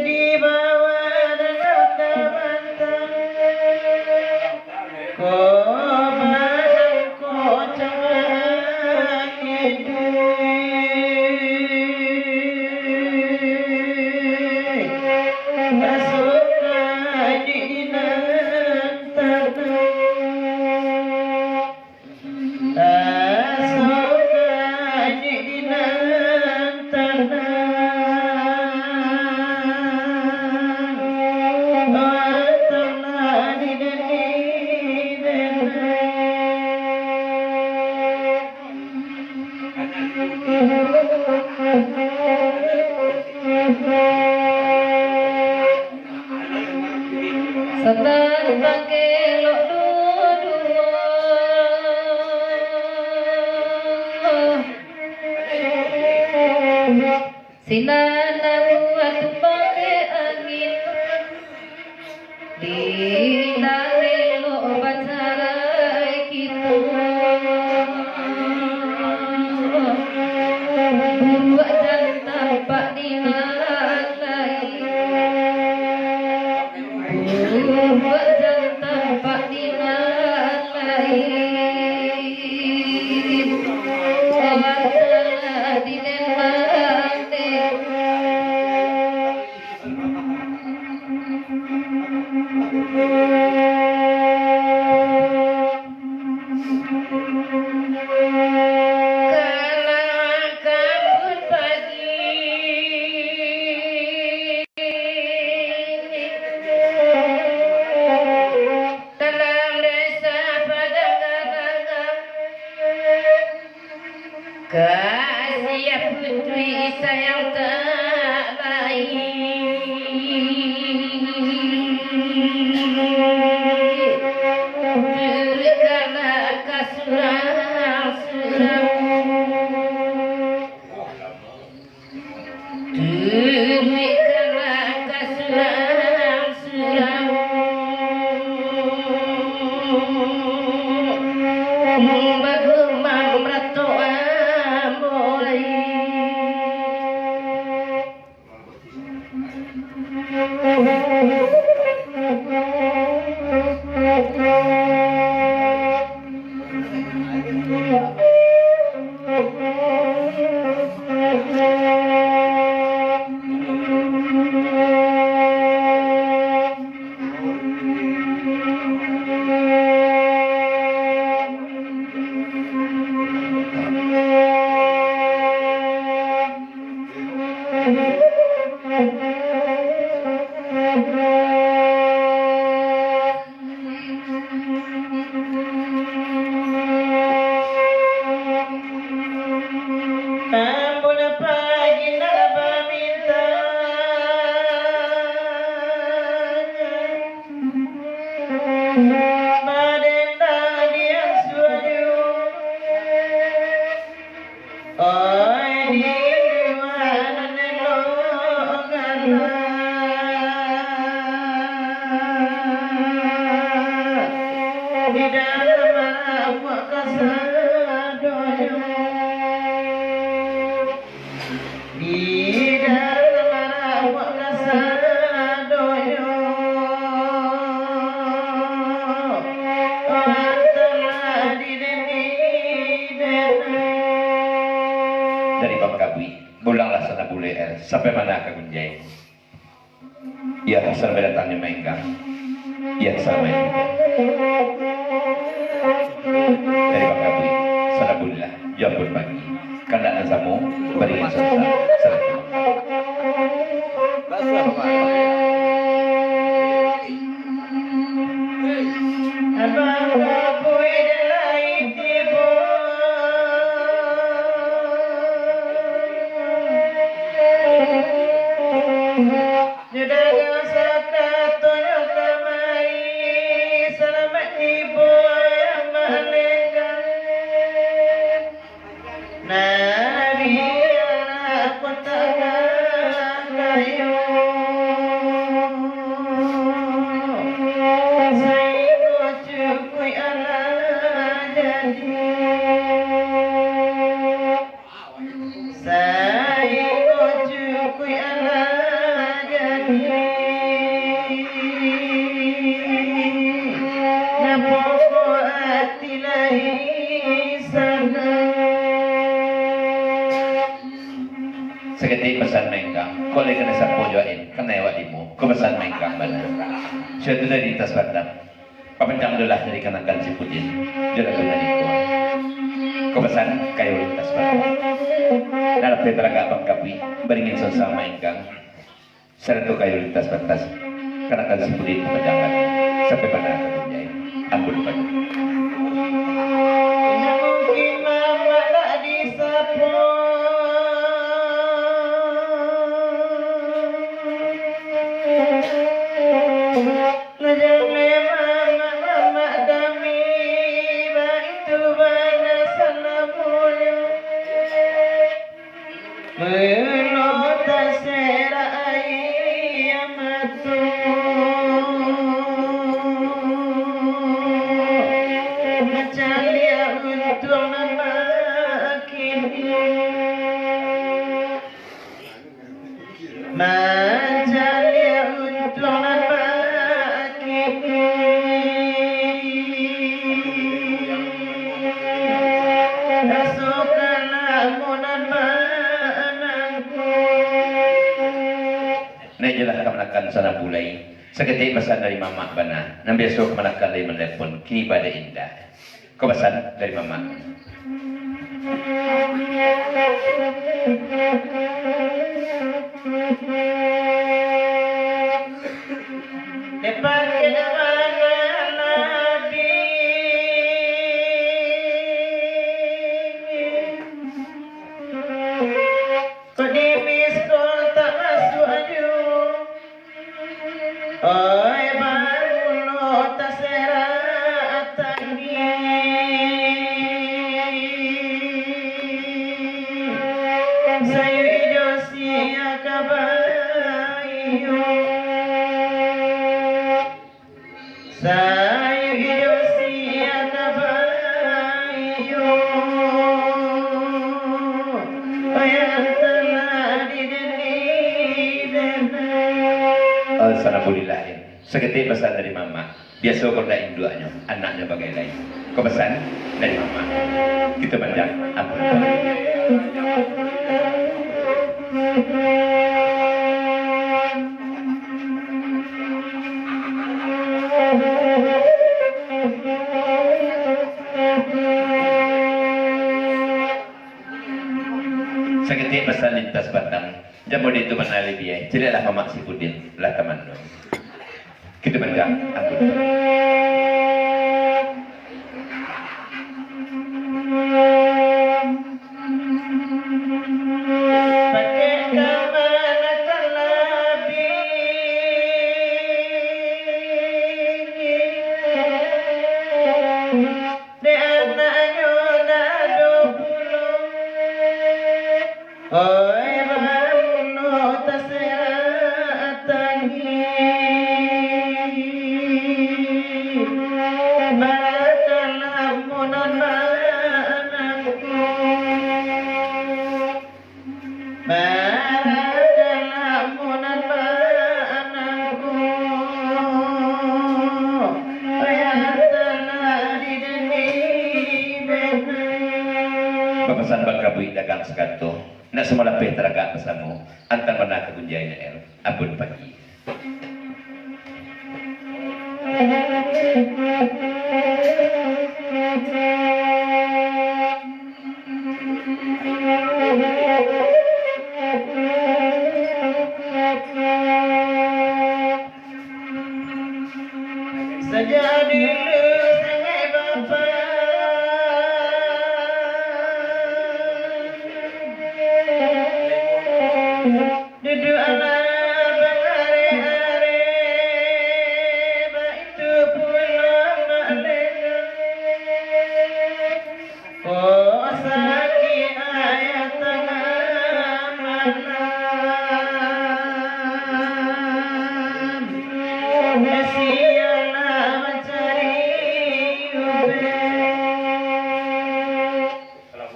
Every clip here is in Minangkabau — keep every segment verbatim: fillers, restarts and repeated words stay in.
Di bawah dalam tabantang, ko barangko camangi dek. Rasokan di nan tanang. Satan panggelok duo-duo, sinan nan buah tumbang dek angin. Di nan elok bacarai kito, buruak jan tampak di nan lain, buruak jan tampak di nan lain. Bacarai di nan lain. Dalam desa Padang Gadang, Kasiah putuih sayang tak lain. Turuikkanlah ka surang-surang. Turuikkanlah ka surang-surang. Bagumam rato ambo lai. Ambo nan pagi nak baminta, badenda di asuadio. Oi, di luar nan elok gantang, di dalam rapuak kasadonyo. Di dalam rapuak kasadonyo, antalah di deni dena. Dari Bang Kabui, bulanglah sana bule, eh, sampai mana ka gunjai. Ya, sampai datangnya maenggang. Ya, sampai. Dari Bang Kabui, sana bulelah, jampun pagi. Kandak nan samo, baringin sansar, sarato mangkang. Abang Kapuik lai tibo. Nyo dagang sakatonyo kamari, salamaik tibo Amak Lenggang. Nan bia anak kota kayo, sainggo cukuik alah jadi. Sainggo cukuik alah jadi, nan pokok ati lai sanang. Saketek pasan Mak Enggang, kok lai kanai sapo jo ain, kanai awak limo, ko pasan Mak Enggang bana. Sudah tu dari lintas batang. Papanjang dulu lah dari kanakan si Pudin, jo lagu nan iko. Ko pasan kayo lintas batang. Nan lapeh taragak Abang Kapuik, baringin sansar Mak Enggang, sarato kayo lintas batang. Kanakan si Pudin papanjang lagu, sampai bana ka punyo. Ampun, Pak. Mungkin mamak nak disapo. Lah jan memang mamak kami, baitu bana salamonyo. Mano taserak aia mato, mancaliak untuang nan bakini. Mancaliak untuang nan bakini. Rasokanlah mo nan baanangku. Naiak jolah kamanakan Sanak Bulai. Saketek pasan dari mamak bana, nan biaso kamanakan lai manelpon, kini bada indak. Ko pasan dari mamak. Depan kena mana nabi. Kok di-miss call tak masuak juo. Oi, bamulo taserak tangih. Sayuik ijo sia ka baiyo. Sayuik ijo sia ka baiyo. Payah talah di diri bana. Alhamdulillah, ya. Saketek pasan dari mamak. Biaso kalau ndak induaknyo, anaknyo bagai lai. Ko pasan dari mamak. Kito panjang, ampun. Saketek pasan lintas batang. Jan mode tu bana lai, caliaklah mamak si Pudin, lah tamanduang. Kito panjang, ampun. Pakai kamanakan labi. Dek anaknyo nado pulo. Oi, bamulo taserak tangih. Barakan lamunan baanakku. Barakan lamunan baanakku, payah talah di diri bana. Bapasan bakabuik dagang sakato, nak samo lapeh taragak basamo, antang bana ka gunjai nyo el, abun pagi. Duduaklah baarek-arek, baitu pulo malenggang. Oh, sakik ayah tangah malam, sia lah mancari ubek.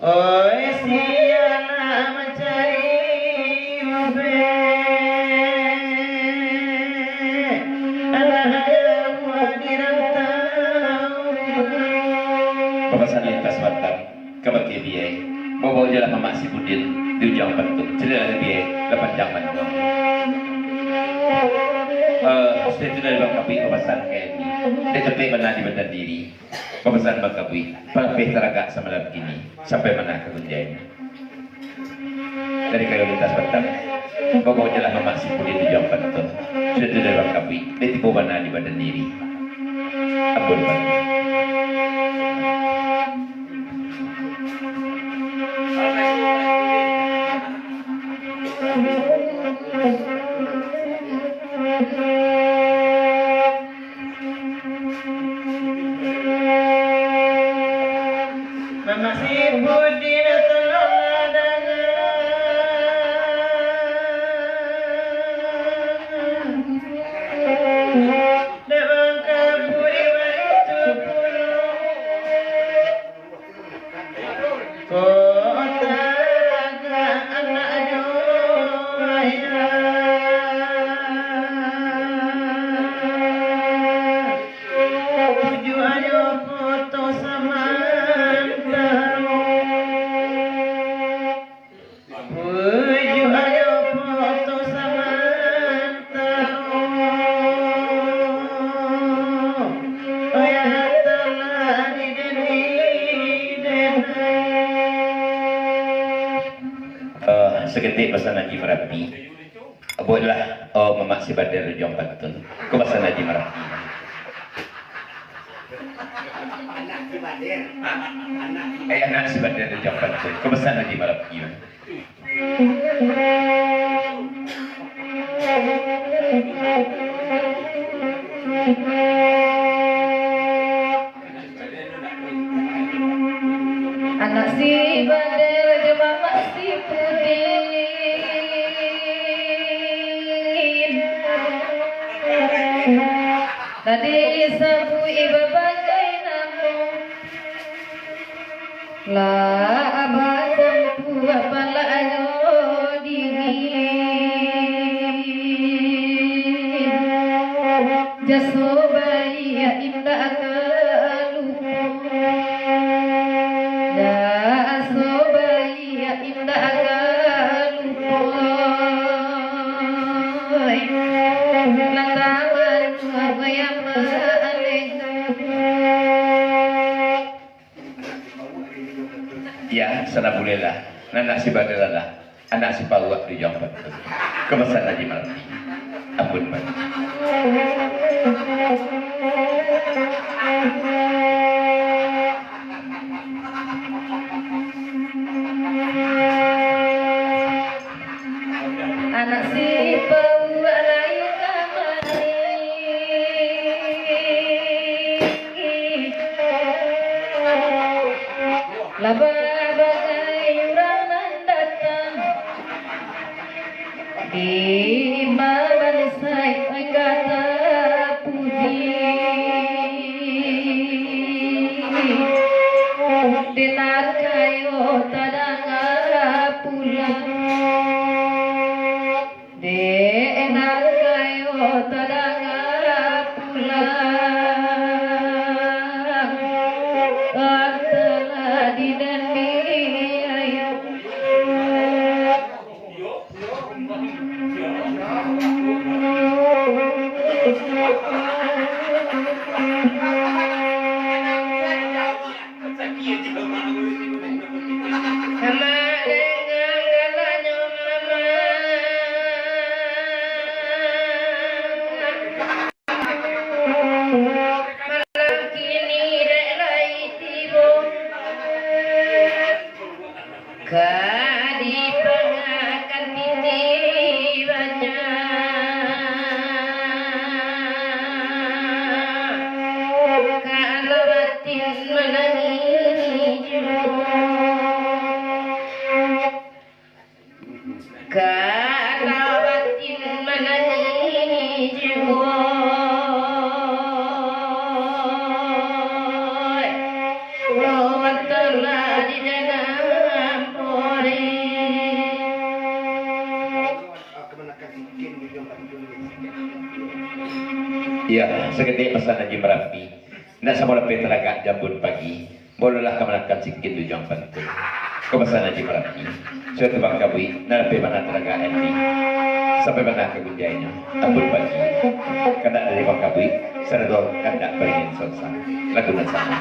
Oi, sia lah mancari ubek, alah jauah di rantau. Bapasan lintas batang, ka bakeh biai, bobok jolah mamak si Pudin di ujuang pantun. Caliaklah biai, lah panjang manyuang. Eh, sudah itu dari Bang Kapi, bapasan ka ini. Dek capek bana di badan diri. Bapasan Bang Kapi, palapeh taragak samalam kini, sampai mana ka gunjai. Dari kayu lintas batang, bobok jolah mamak si Pudin di ujuang pantun. Sudah itu dari Bang Kapi, dek tibo bana di badan diri. Ampun, Bang. Mamak si Pudin tolonglah danga. Dek Bang Kapi baitu pulo. Kota raga anak jo ayah, tujuah jo poto samantaro. Pujuah jo poto samantaro, payah talah di deni denai. Eh, saketek pasan Haji Marapi. Bueklah, oh, mamak si Badar ujuang pantun. Ko pasan Haji Marapi. Eh, anak si Badar ujuang pantun. Ko pasan Haji Marapi. Anak si Badar jo mamak si Pudin, lah disabuik babagai namo. Lah batampuah palajo diri, jaso baiak indak ka lupo, jaso baiak indak ka lupo. Lah tamantuah bayang baaleh. Ya, sana bulehlah. Nan anak si Badar lah. Anak si Pauak di Jambatan. Kemesan Haji Malki. Ampun, Pak. Anak si Pauak lai kamari. Lah babagai urang nan datang, di babansai ka tapuji. Dek nan kayo tadanga pulang. Dek nan kayo tadanga pulang, antara di dandi ayo. Amak dengah galanyo mamak. Malam kini dek lai tibo. Ka dipangakan titi Kalau batin manangih jiwa, Allah Ta'ala di dalam pori. Ya, saketek pasan Haji Marapi. Nak samo lapeh taragak jambun pagi. Bololah ka manangkan sikin tujuang pantun. Kabasan Haji Marapi. Suatu bangka buik, nan lapeh bana taragak ati. Sampai bana ka gunjainyo, tambun pagi. Kandak dari bangka buik, sarato kandak baringin sonsa. Lagu nan sama.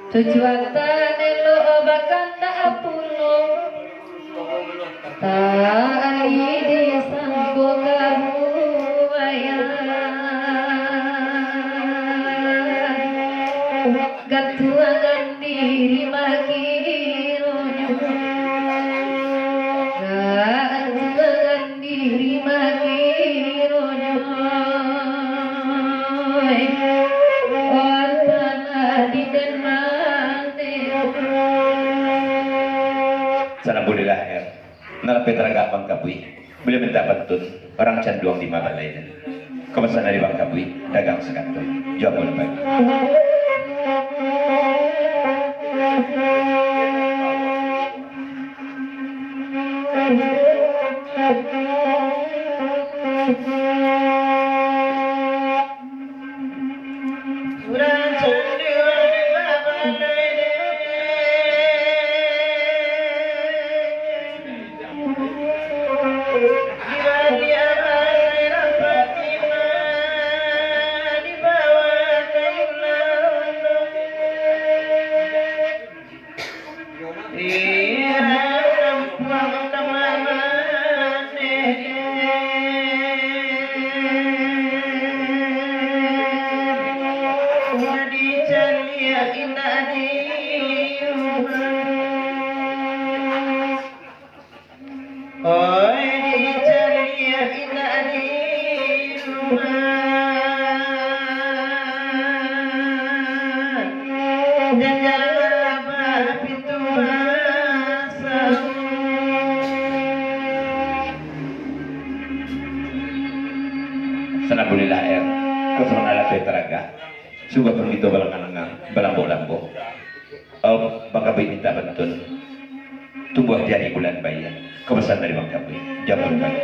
Tujuan tanelo bakandak pulo, tali disangko kabuayan. Gantuangan diri makironyo, gantuangan diri makironyo. Watan di den mande. Sanang bulilah, er. Nan lapeh taragak bangka buik. Buliah mintak pantun, urang canduang di mabalai. Kabasan dari bangka buik, dagang sakato. Jambun pagi. Oi, dicaliak indak di rumah, jajak bapintu masamu. Sanang bulilah, er. Kau samanah lapeh taragak. Sungguah pun kito balangang-langang, balambok-lambok. Au, bangka buik mintak pantun. Tumbuah di ari bulan Bai. Kabasan dari bangka buik. Jambun pagi.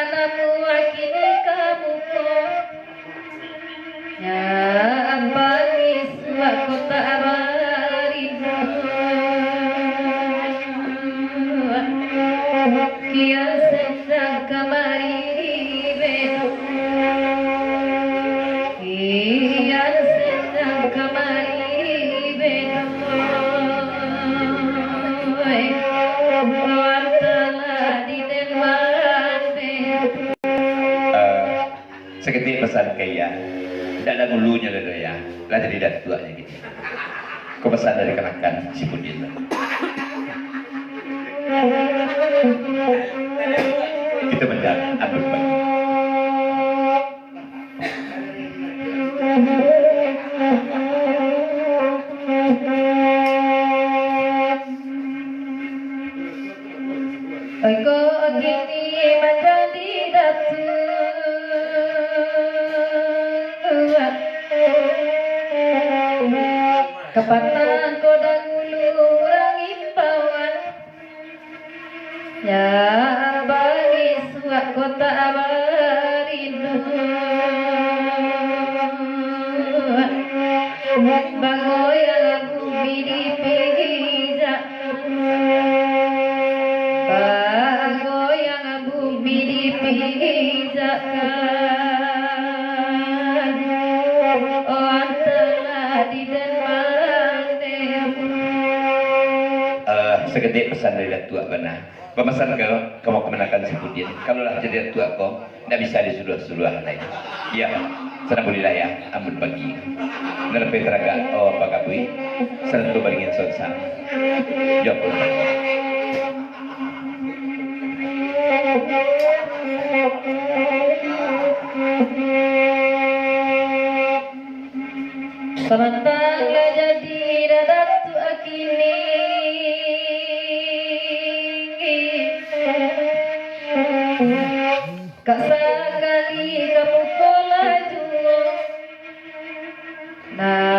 Namu kini ka muko, ya, bangih suak kota barindu. Kian senang kamari beno, kian senang kamari beno. Wan talah di den mande. Eh, saketek pasan ka Iya, ndak ado ngulunyo lai doh, Yah, lah jadi datuak nyo kini. Ko pasan dari kanakan si Pudin tu. Kito manjalan, ampun, Pak. Engkau kini manjadi datuak. Kapatang ko dahulu urang imbauan. Ya, bangih suak kota barindu. Bagoyang bumi dipijakan. Bagoyang bumi dipijakan. Oh, antalah di den mande. Eh, saketek pasan dari Datuak bana. Pamasan ka, ka mako kamanakan si Pudin. Kalau lah jadi datuak ko, ndak bisa disuluah-suluah lai. Iyo, sanang bulilah, Yah, amun pagi. Nan lapeh taragak, oh, bakabuik, sarato baringin sonsang. Yo, pulang. Samantang lah jadi datuak kini, ka sakali ka muko lah juo. Nah,